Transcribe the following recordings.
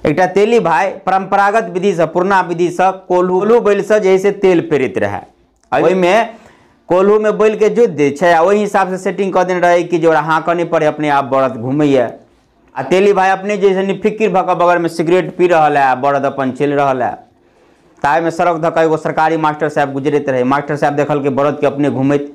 एकटा तेली भाई परंपरागत विधि से पुरना विधि से कोल्हू बैल से जैसे तेल पेरित रहे, ओहिमे कोल्हू में बैल के जोति दै छै आ ओहि हिसाब से सेटिंग कऽ देने रहे कि जे ओकरा हाँकऽ नहि पड़े, अपने आप बड़द घुमैया। आ तेली भाई अपने जैसे निफिकिर भऽ कऽ बगल में सिगरेट पी रहल है आ बड़द अपन चलि रहल है। ताहिमे सड़क धऽ कऽ एगो सरकारी मास्टर साहब गुजरैत रहे। मास्टर साहब देखलकै बड़द के अपने घुमैत,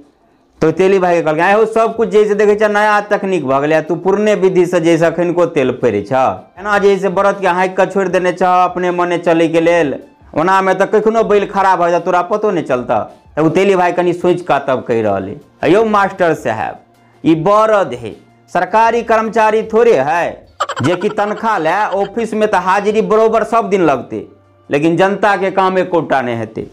तो तेली भाई के कहलकै आँय हो सब कुछ जैसे देखै छ नया तकनीक भऽ गेलै, तू पुरने विधि से जैसे अखनको तेल पेरै छ, एना जैसे बड़द के हाँकि कऽ छोड़ि देने छ अपने मने चलै के लेल, ओनामे तऽ कखनो बैल खराब भऽ जायत तोरा पतो नहि चलतऽ। तऽ ओ तेली भाई कनि सोचि कऽ तब कहि रहल है, यौ मास्टर साहब ई बड़द है, सरकारी कर्मचारी थोड़े है जे कि तनख्वाह ले ऑफिस में तऽ हाजिरी बरोबर सब दिन लगते, लेकिन जनता के काम एकोटा नहीं हेतै।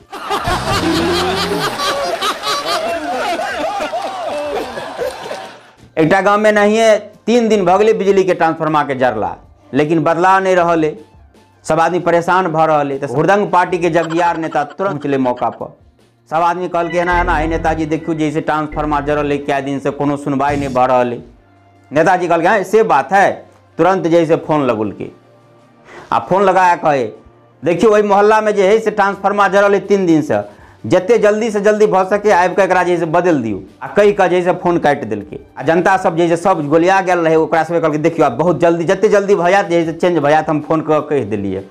एकटा गाँव में नहिए 3 दिन भऽ गेलै बिजली के ट्रांसफार्मर के जरला, लेकिन बदलाव नहीं रहल है, सब आदमी परेशान भऽ रहल है। तऽ हुड़दंग पार्टी के जगियार नेता तुरंत पहुँचलै मौका पर। सब आदमी कहलकै एना एना हे नेताजी देखियौ जैसे ट्रांसफार्मर जरल है कए दिन से कोनो सुनवाई नहीं भऽ रहल है। नेताजी कहलकै हँ से बात है, तुरंत जैसे फोन लगौलकै आ फोन लगा कहे देखियौ ओहि मोहल्ला में जे है से ट्रांसफार्मर जरल है 3 दिन से, जते जल्दी से जल्दी भऽ सके आबि कऽ एकरा जे से बदलि दियौ। आ कहि कऽ जे से फोन काटि देलकै। आ जनता सब जे सब गोलिया गेल रहै ओकरा सबके कहलकै देखियौ आब बहुत जल्दी जते जल्दी भऽ जायत जे से चेंज भऽ जायत, हम फोन कऽ कहि देलियै।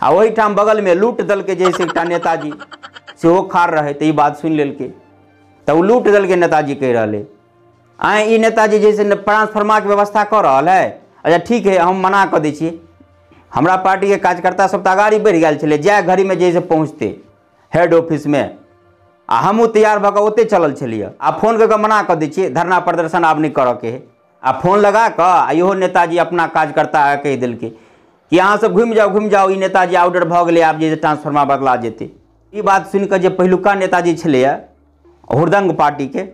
आ ओहिठाम बगलमे लूट देलकै जे से एकटा नेताजी सेहो खाड़ रहै, तऽ ई बात सुनि लेलकै तऽ ओ लूट देलकै। नेताजी कहि रहलै आँय ई नेताजी जे से ट्रांसफार्मरके व्यवस्था कऽ रहल है, अच्छा ठीक है हम मना कऽ दै छियै। हमरा पार्टीके कार्यकर्ता सब तऽ अगाड़ी बढ़ि गेल छलै, जाय घड़ीमे जे से पहुँचतै हेड ऑफिस में, आ हमहूँ तैयार भऽ कऽ ओतहि चलल छलियै। आ फोन कऽ कऽ मना कऽ दै छियै धरना प्रदर्शन आब नहि करऽके है। आ फोन लगा कऽ आ इहो नेताजी अपना कार्यकर्ता कहि देलकै कि अहाँ सब घुमि जाउ ई नेताजी ऑर्डर भऽ गेलै, आब जे ट्रांसफार्मर बदला जेतै। ई बात सुनि कऽ जे पहिलुका नेताजी छलैए हुड़दंग पार्टीके,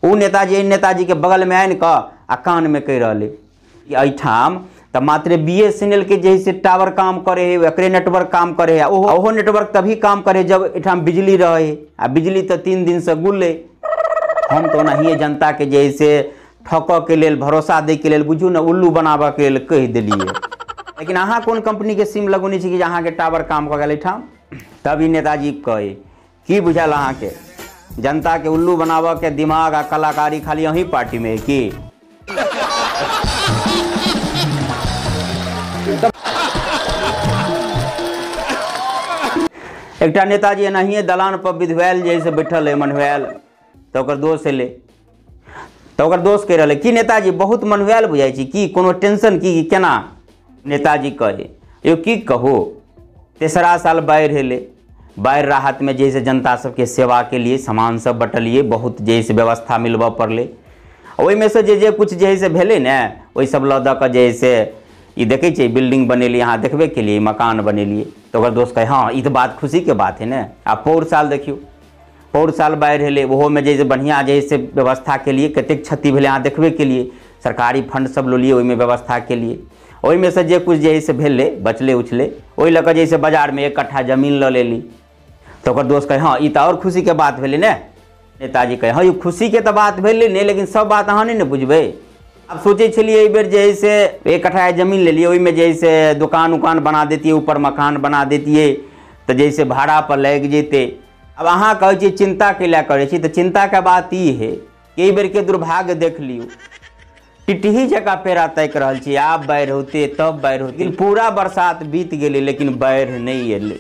ओ नेताजी एहि नेताजीके बगलमे आनि कऽ आ कानमे कहि रहलै कि एहिठाम तऽ मात्र BSNL के जे से टावर काम करे है, एकरे नेटवर्क काम करे है, ओहो नेटवर्क तभी काम करे जब एहिठाम बिजली रहे, आ बिजली तऽ 3 दिन से गुल है। हम तऽ ओनाहिए जनता के जे से ठकऽ के लेल भरोसा दै के लेल बुझू ने उल्लू बनाबऽ के लेल कहि देलियै। लेकिन अहाँ कोन कंपनी के सिम लगौने छी कि अहाँके टावर काम कऽ गेल एहिठाम? तब ई नेताजी कहे की बुझायल अहाँके जनता के उल्लू बनाबऽ के दिमाग आ कलाकारी खाली अहीं पार्टी में है की? एकटा नेताजी एनाहिए दलान पर विधवायल जैसे बैठल है मनुआयल, तऽ ओकर दोस्त एलै तऽ ओकर दोस्त कहि रहलै कि नेताजी बहुत मनुआयल बुझाइ छी, की कोनो टेंशन की केना? नेताजी कहे यौ की कहू, तेसरा साल बाढ़ि एलै, बाढ़ि राहतमे जे से जनता सबके सेवा के लिए सामान सब बटलियै, बहुत जे से व्यवस्था मिलबऽ पड़लै, ओहिमे से जे जे कुछ जे से भेलै ने ओहि सब लऽ दऽ कऽ जे से ई देखै छियै बिल्डिंग बनेलियै, अहाँ देखबे केलियै मकान बनेलियै। तऽ ओकर दोस्त कहै हँ ई तऽ बात खुशीके बात है ने। आ पौर साल देखियौ, पौर साल बाढ़ि एलै, ओहोमे जे से बढ़िआँ जे से व्यवस्था केलियै, कतेक क्षति भेलै अहाँ देखबे केलियै, सरकारी फंड सब लेलियै ओहिमे व्यवस्था केलियै, ओहिमे से जे कुछ जे से भेलै बचलै उछलै ओहि लऽ कऽ जे से बाजारमे 1 कट्ठा जमीन लऽ लेली। तऽ ओकर दोस्त कहै हँ ई तऽ आओर खुशीके बात भेलै ने। नेताजी कहै हँ ई खुशीके तऽ बात भेलै ने, लेकिन सब बात अहाँ नहि ने बुझबै। आब सोचै छलियै एहि बेर जे है से 1 कट्ठा जमीन लेलियै, ओहिमे जे है से दोकान उकान बना दैतियै, ऊपर मकान बना दैतियै तऽ जे से भाड़ा पर लागि जैतै। आब अहाँ कहै छियै चिंता के लए करै छी, तऽ चिंताके बात ई है कि एहि बेरके दुर्भाग्य देख लियौ, टिटही जकाँ पेड़ा ताकि रहल छी, आब बाढ़ि होतै तब बाढ़ि होतै। पूरा बरसात बीत गेलै लेकिन बाढ़ि नहि एलै।